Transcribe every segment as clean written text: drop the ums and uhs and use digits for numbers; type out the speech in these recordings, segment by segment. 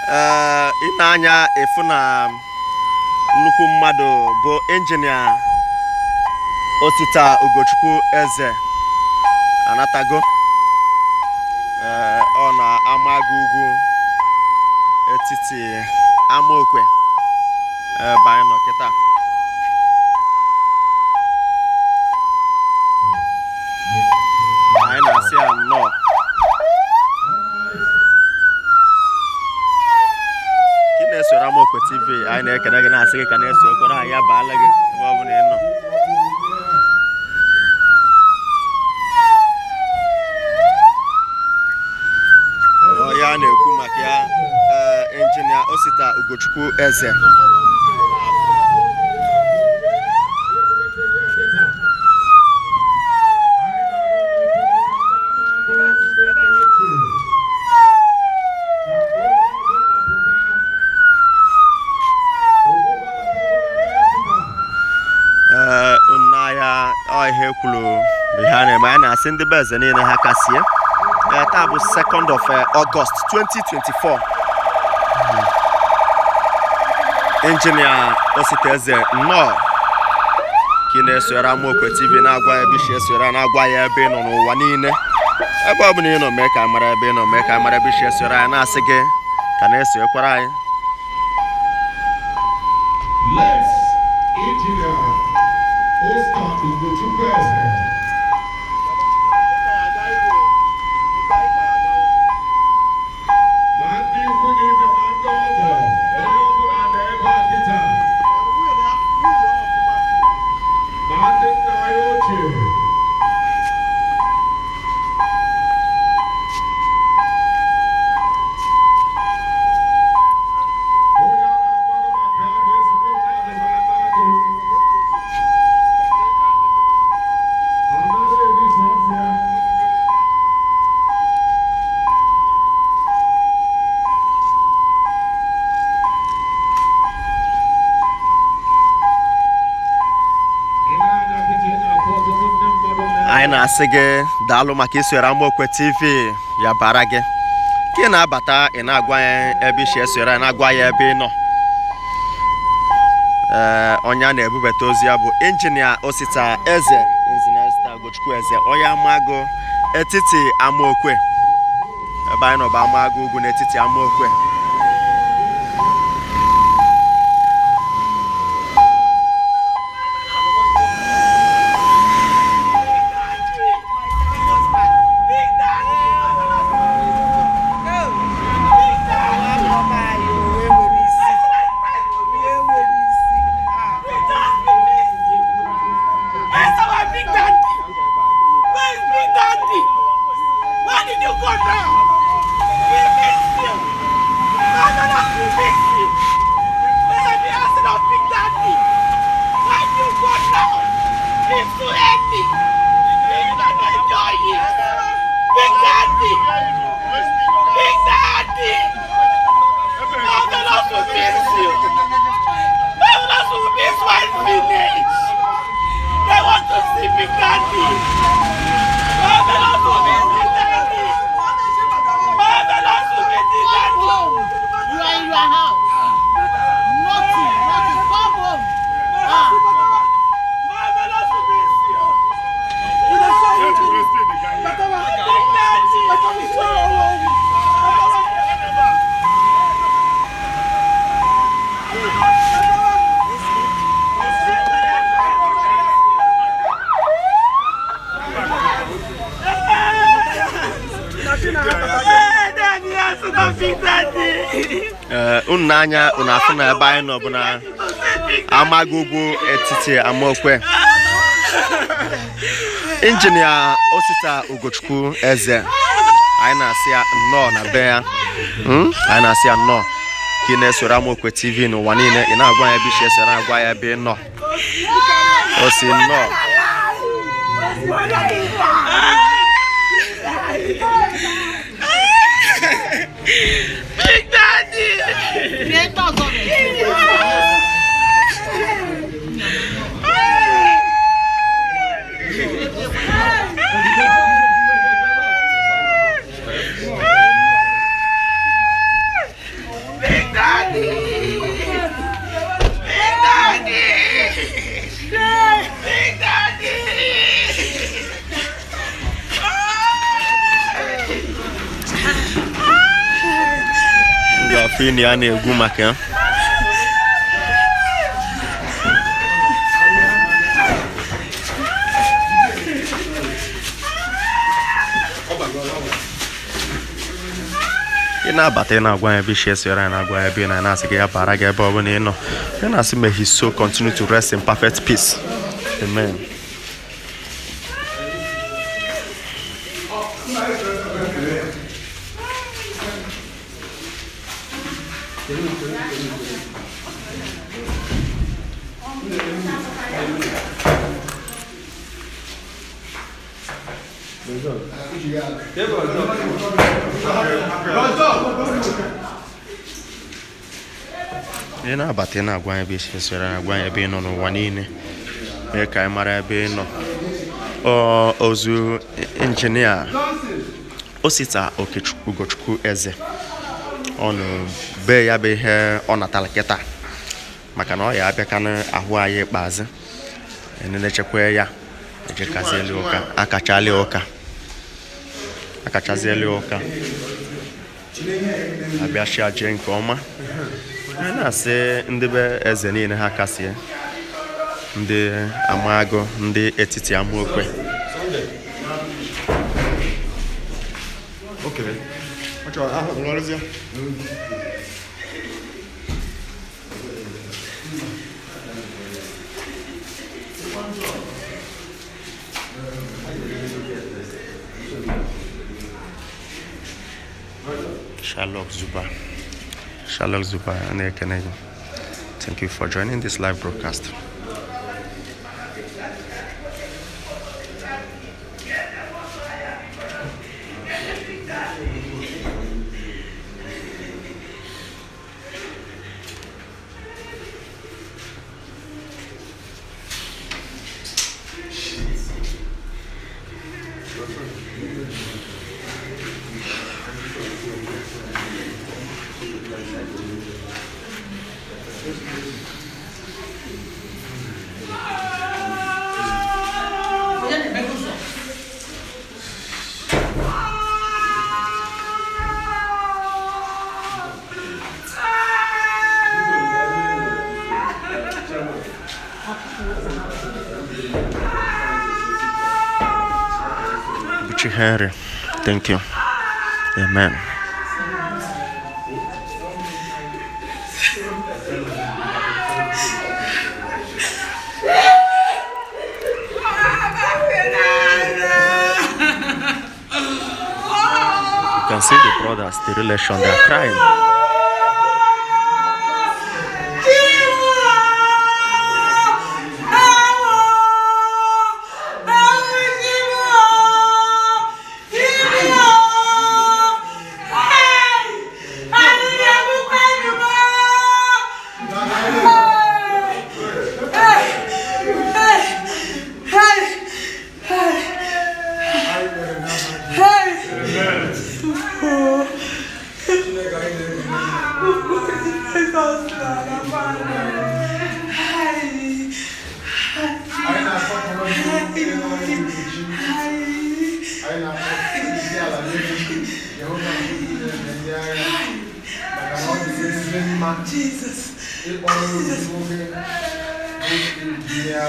Ee, ị na-anya efu na nnukwu mmadụ bụ injinia Osita Ugochukwu Eze anatago. Ee, ọ na Amagu Ugwu etiti Amaokwe ebe anyị nọ kịta. Anyị na-asị ya nnọọ. Ka ị na-esoro Amaokwe TV, anyị na-ekene gị, na-asị gị ka na-eso ekwere anyị, ya baala gị ebe ọ bụla ị nọ. Ya na-ekwu maka ya, injinia Osita Ugochukwu Eze. Ee, n'ahịa ọ ihe kwuru bụ ihe a na-eme. Anyị na-asị ndị be eze niile ha kasie. Ee, taa bụ 2nd of August 2024. Injinia Osita Eze, nnọọ ka ị na-esonyere Amaokwe TV, na-agwa ya ebe isi esonyere, na-agwa ya ebe ị nọ n'ụwa niile. Ebe ọ bụla ị nọ, mee ka mara ebe ị nọ, mee ka mara ebe isi esonyere anyị, na-asị gị ka na-esonyekwara anyị. Let Engineer Osita Ugochukwu Eze ma ndị ikwu na ibe ma ndị ọgọ, onye ọbụla nọ ebe a kịta, ma ndị nna anyị ochie. Onye a na-agbago maka ya bụ ezigbo mmadụ na-ata agụ. Anaghị eri sọsọ ya. Ị na-anya kịta, ị na-afụ ọtụtụ ndị mmadụ na Anyị na-asị gị daalụ maka isonyere Amaokwe TV. Ya bara gị ka ị na-abata, ị na-agwa ya ebe isi esonyere anyị, na-agwa ya ebe ị nọ. Ee, onye a na-ebubata ozi ya bụ injinia Osita Eze, injinia Osita Ugochukwu Eze, onye Amagu etiti Amaokwe. Ebe anyị nọ bụ Amagu Ugwu n'etiti Amaokwe. Where's our big daddy? Where's big daddy? Where did you go now? We miss you. No, no, no, we miss you. Where the asking of big daddy? Why did you go now? It's too early. We cannot enjoy it. Big daddy. Big daddy. Marvelous will miss you. Marvelous will miss my village. They want to see Big Daddy. Marvelous will miss Big Daddy. Marvelous will miss Big Daddy. You are in your house. Nothing, nothing. Come home. Ah. Marvelous will miss you. Big Daddy. Hey, Daddy, I saw Big Daddy. Ee, unu n'anya unu afụ na ebe anyị nọ bụ na Amagu Ugwu etiti Amaokwe. Injinia Osita Ugochukwu Eze, anyị na-asị ya nnọọ na be ya. Anyị na-asị ya nnọọ ka ị na-esoro Amaokwe TV n'ụwa niile, ị na-agwa ya ebe isi esoro, na-agwa ya ebe ị nọ. O si nnọọ. Big Daddy. Creators of it. Na-afụ ini a na-egwu maka ya. Ị na-abata, ị na-agwa ya ebe isi esonyere anyị, na-agwa ya ebe ị na-asị gị ya bara gị ebe ọ bụla ị nọ. Ị na-asị, may his soul continue to rest in perfect peace. Amen. Ị na-abata, ị na-agwa anyị ebe isi esonyere anyị, agwa anyị ebe ị nọ n'ụwa niile, mee ka anyị mara ebe ị nọ. Ọ ozu injinia Osita Okechukwu Ugochukwu Eze, ọ nọ be ya bụ ihe ọ natara kịta, maka na ọ ya abịakanụ ahụ anyị ikpeazụ enenechekwa ya ejekazieli ụka akachali ụka akachazieli ụka abịachia jee nke ọma. Anyị na-asị ndị be eze niile ha kasie, ndị Amagụ, ndị etiti Amaokwe. Okay. Ọ chọrọ ahụ nọrọzie. Sherlock Zuba. Sherlock Zuba, na-ekene gị. Thank you for joining this live broadcast. Buchi Henry, thank you. Amen. You can see the brothers, the relation, they are crying. Anyị na-asọpụrụ gị, onye nwe anyị bụ chi. Anyị na-akpọ isi ala nye gị, Jehova nke niile na ndị agha, maka na ọ dị gị ezi mma ịkpọrọ otu nwoke bụ injinia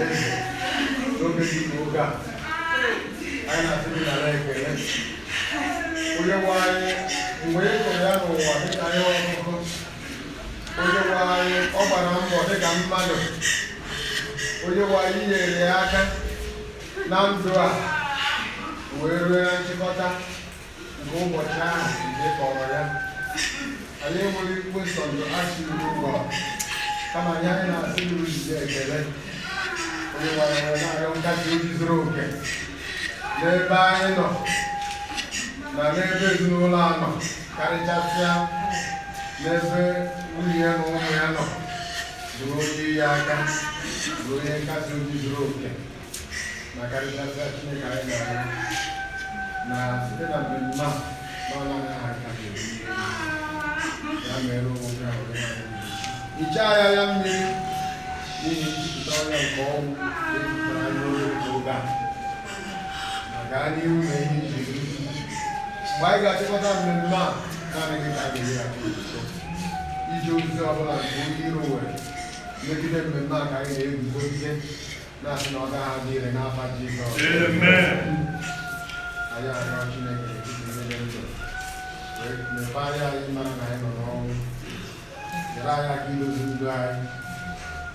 Eze n'oge dị ka oge a. Anyị na-asị gị nara ekele. Onye nwe anyị, mgbe ị kụrụ ya n'ụwa dịka ihe ọkụkụ, onye nwe anyị, ọ gbara mbọ dịka mmadụ. Onye nwe anyị nyere ya aka na ndụ a wee ruo na nchịkọta nke ụbọchị ahụ nke ị kpọrọ ya. Anyị enweghị question to ask you, God, kama anyị na-asị gị ujije ekele. Onye nwe anyị, wee na-arịọ nkasi obi zuru oke n'ebe anyị nọ na n'ebe ezinụlọ a nọ, karịchasịa n'ebe nwunye ya na ụmụ ya nọ. Bụrụ onye ya aka, bụrụ onye nkasi obi zuru oke, ma karịchasịa, Chineke, anyị na-arịọ na site na mmemme a n'ọla aha ka ga-ebu ihe ya mere onwe gị ahụ. Onye anyị hichaa ya ya mmiri n'ihi nchịpụta ọnya nke ọnwụ ejupụtara anyị n'oge nke oge a, ma gaa n'ihu na ihe iji Mgbe anyị ga-achịkọta mmemme a, naanị gị ka a ga-enyeghachi otuto. Ije ozi ọbụla nke onye iro nwere megide mmemme a ka anyị na-eguzogide na-asị na ọ gaghị adị ire n'afa Jizọs. Anyị arịọ Chineke n'etiti ndị dị ndụ wee mepegharịa anyị mara na anyị nọ n'ọnwụ, nyere anyị aka idozi ndụ anyị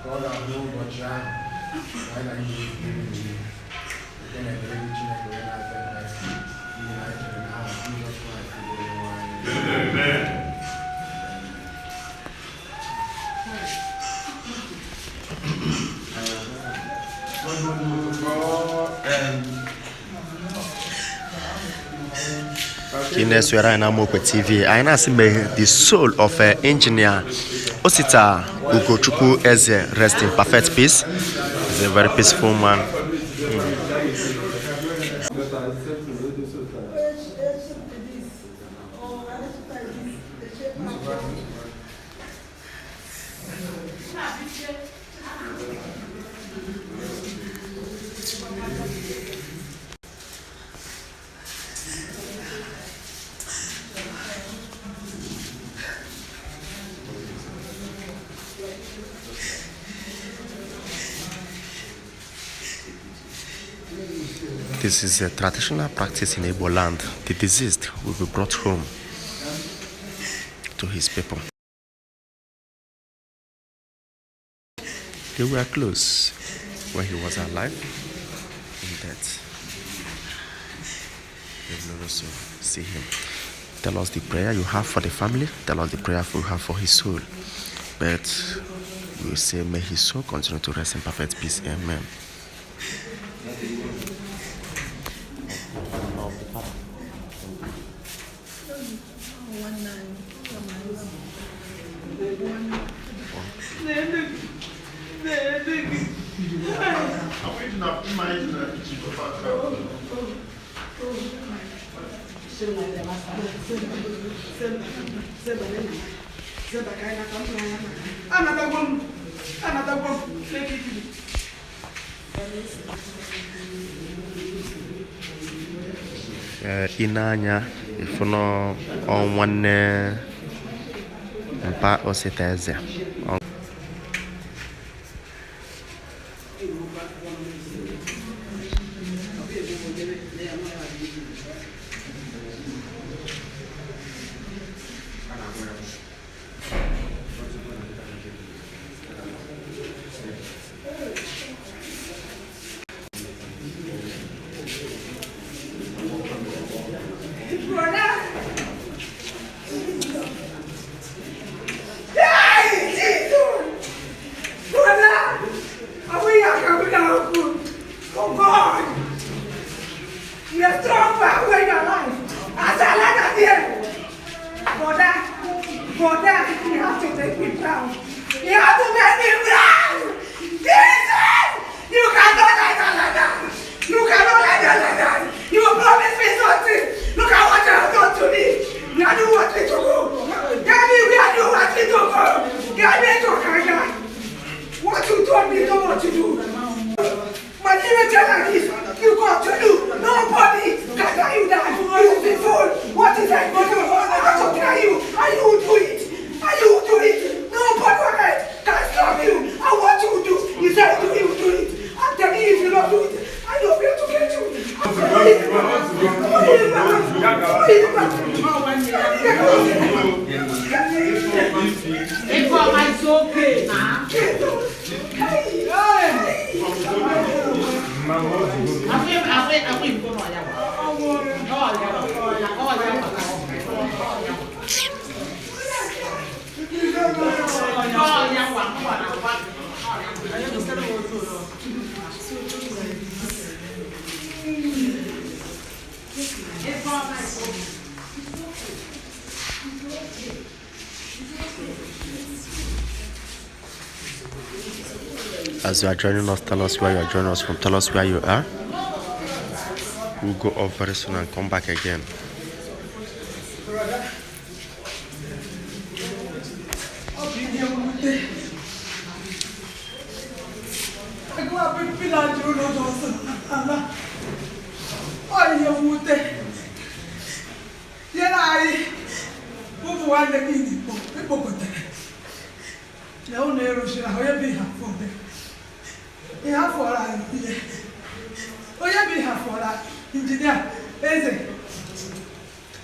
ka ọ ga-abụ n'ụbọchị ahụ na anyị na gị ga-ezute ebighị ebi. Nke na-ekpere gị, Chineke onye na-aza ekpere, n'ihi na anyị chere n'aha Jizọs Kraịst bụ Onyenwe anyị. Ka ị na-esonyere anyị na Amaokwe TV, anyị na-asị may the soul of Engineer Osita Ugochukwu Eze rest in perfect peace. He's a very peaceful man. This is a traditional practice in Igbo land. The deceased will be brought home to his people. They were close when he was alive. In death, they will also see him. Tell us the prayer you have for the family. Tell us the prayer you have for his soul. But we say, may his soul continue to rest in perfect peace. Amen. Anatagwo m, anatagwo m n'ekikiri. Ee, ị na-anya ịfụ na ọ nwanne mpa Osita Eze. Brother! Hey, Jesus! Brother! Are we Oh God! You're a strong man when you're alive. As I land here. Brother, brother, you have to make me proud. You have to make me proud! Jesus! You cannot lie down like that! You cannot lie down like that! You promised me something! Look at what you have done to me! Where do you want me to go? Tell me, where do you want me to go? Tell me to Kanga. What you told me, you don't want to do. My image like this, you continue. Nobody can tell you that. You be fool. What is that? I want to tell you, and you will do it. And you will do it. Nobody on earth can stop you. And what you do, you said do, you do it. I'm telling you, if you don't do it, I know where to get you. I'm telling you. Ifeọma, it's okay na. Afọ afọ Igbo nọ ya wa. Ọ ya wa. Ọ ya wa. Ọ ya wa. Ọ na wa. Ifeọma, it's okay. As you are joining us, tell us where you are joining us from. Tell us where you are. We'll go off very soon and come back again. Ọ bụ ihe mwute. Agụ apịpịla juru n'ụzọ ọsọ ala. Ọ ihe mwute. Nwanne gị Igbo ekpokọtara na ụlọ erụchiri ahụ, onye bụ ihe afọ dị ihe afọrọ anyị, ihe onye bụ ihe afọrọ anyị. Injinia Eze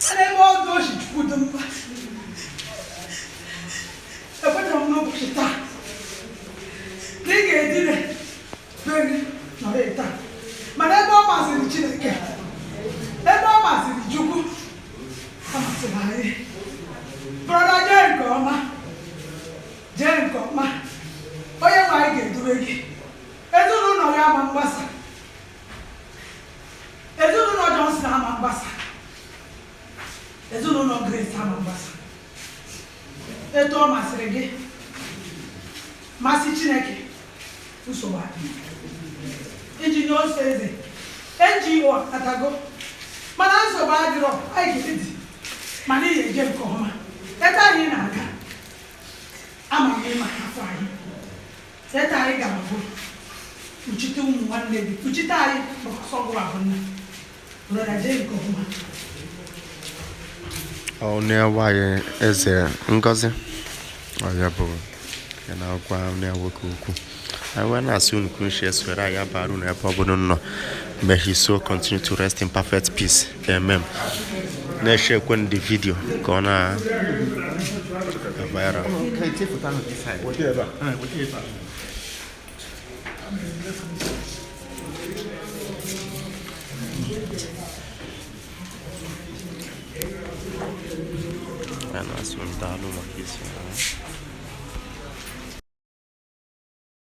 a na-eme ọdụ ochi. Chukwu dị mma. Ekwetara m n'ụbọchị taa na ị ga-edina be gị nọrọ taa, mana ebe ọ masịrị Chineke, ebe ọ masịrị Chukwu, ọ masịrị anyị. Brother, jee nke ọma, jee nke ọma. Onye nwe anyị ga-edube gị. Ezinụlọ gị ama mgbasa. Ezinụlọ Johnson ama mgbasa. Ezinụlọ Grace ama mgbasa. Etu ọ masịrị gị, masị Chineke, nsogbu adịghị. Iji nye ose eze NGO atago, mana nsogbu adịrọ. Anyị ga-edi, mana ị ga-eje nke ọma. Ebe anyị na-aga, amaghị maka afọ anyị. Ete anyị gara bụ kpuchite ụmụ nwanne gị, kpuchite anyị, maka ọsọ gụwa bụ nna. Brother, jee nke ọma. Onye nwanyị Eze Ngozi, ọ ya bụ ya na-agwa onye nwoke okwu. Anyị wee na-asị unu ka unu si esoro anyị abara unu ebe ọ bụla unu nọ. May his soul continue to rest in perfect peace. Amen. Na-eche ekwe the video ka ọ na viral. Can you take photo on this side? Weta ebe a. Weta ebe a. Anyị na-asị unu daalụ maka isi anyị.